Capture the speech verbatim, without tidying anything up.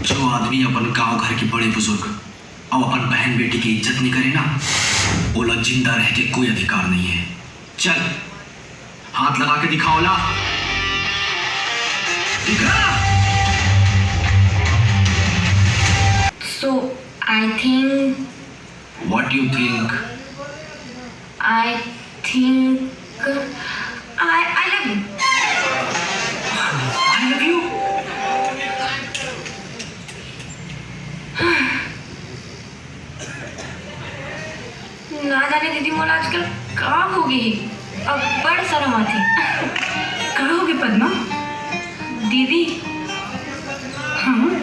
जो आदमी अपन गांव घर के बड़े बुजुर्ग अउ अपन बहन बेटी के इज्जत नइ करे ना, ओला जिंदा रह के कोई अधिकार नइ हे। चल, हाथ लगा के दिखा ओला। दिखा। So I think What you think? I think I I love you. I love you. ना जाने दीदी मोला आजकल का हो गई, अब्बड़ शर्म आथे। का होगे पद्मा? दीदी, हाँ,